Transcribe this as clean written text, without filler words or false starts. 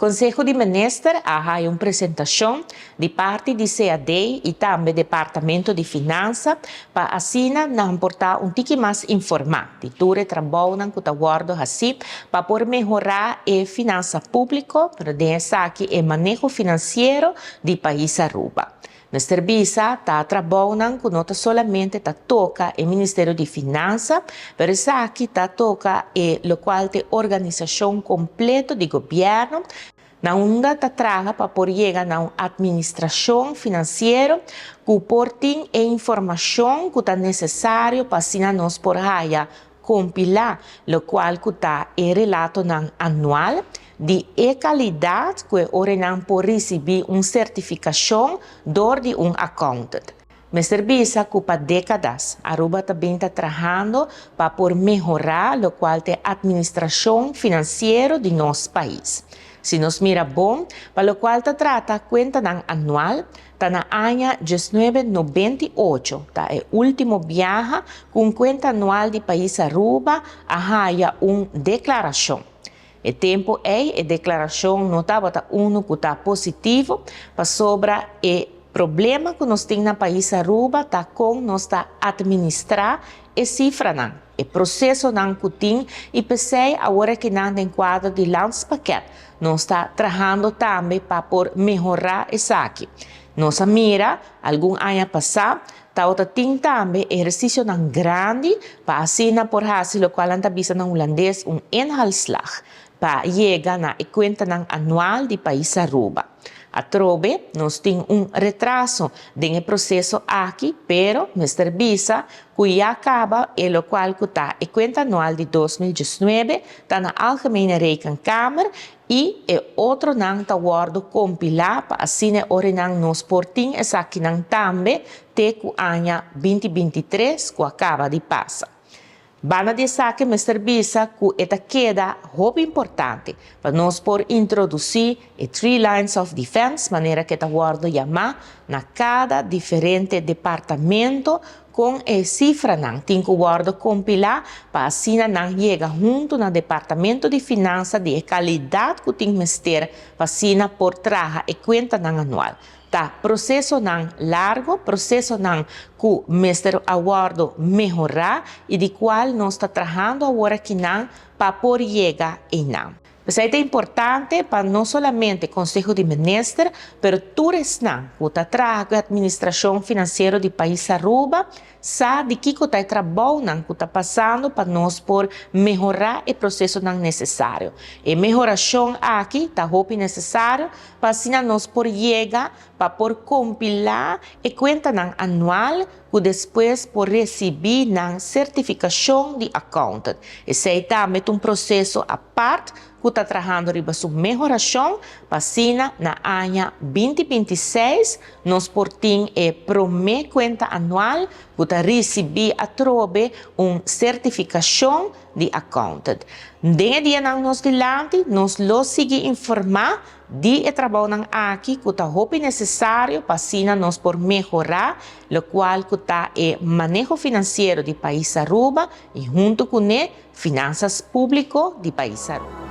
Conseho di Minister a haya un presentacion di parti di CAD y tambe Departamento di Finansa pa asina nan por ta un tiki mas informa di tur e trabounan cu ta wordo haci pa por mehora e finansa publico, pero den esaki e maneho financiero di pais Aruba. Mester bisa ta trabounan cu no ta solamente ta toca e Ministerio di Finansa, pero esaki ta toca e locual t'e organisacion completo di gobierno, na unda ta traha pa por yega na un administracion financiero cu por tin e informacion cu ta necesario pa asina nos por haya compila locual cu ta e relatonan anual di e calidad cu e orenan por ricibi un certificacion door di un accountant. Mester bisa cu pa decadas Aruba ta bin ta trahando pa por mehora locual t'e administracion financiero di nos pais. Si nos mira bon, pa locual ta trata cuentanan anual, ta na aña 1998 ta e ultimo biaha cu un cuenta anual di pais Aruba a haya un declaracion. E tempo ey e declaracion no tabata uno cu ta positivo, pasobra e problema cu nos tin na pais Aruba ta con nos ta administra e cifranan, e procesonan cu tin y p'esey awor aki nan den cuadro di Landspakket nos ta trahando tambe pa por mehora esaki. Nos a mira algun aña pasa tabata tin tambe ehercicionan grandi pa asina por haci locual nan ta bisa na Hulandes un inhaalslag pa yega na e cuentanan anual di pais Aruba. Atrobe nos tin un retraso den e proceso aki pero mester bisa cu ya caba e locual cu ta e cuenta anual di 2019 ta na Algemene Rekenkamer y e otronan ta wordo compila pa asina e orenan nos por tin esakinan tambe te cu aña 2023 cu a caba di pasa. Banda di esaki mester bisa cu e ta keda hopi importante pa nos por introduci e three lines of defense manera cu e ta wordo yama na cada diferente departamento con e cifranan tin cu wordo compila pa asina nan yega hunto na Departamento di Finansa di e calidad cu tin mester pa asina por traha e cuentanan anual. Ta procesonan largo, procesonan cu mester a wordo mehora y di cual nos ta trahando awor akinan pa por yega eynan. P'esey ta importante pa no solamente Conseho di Minister, pero tur esnan cu ta traha cu e administracion financiero di pais Aruba sa di kico ta e trabounan cu ta pasando pa nos por mehora e procesonan necesario. E mehoracion aki ta hopi necesario pa asina nos por yega pa por compila e cuentanan anual cu despues por recibi nan certificacion di accountant. Esey tambe ta un proceso apart cu ta trahando riba su mehoracion pa asina na aña 2026 nos por tin e prome cuenta anual cu ta ricibi atrobe un certificacion di accountant. Den e dianan nos dilanti nos lo sigui informa di e trabounan aki cu ta hopi necesario pa asina nos por mehora locual cu ta e maneho financiero di pais Aruba y hunto cune finanzas publico di pais Aruba.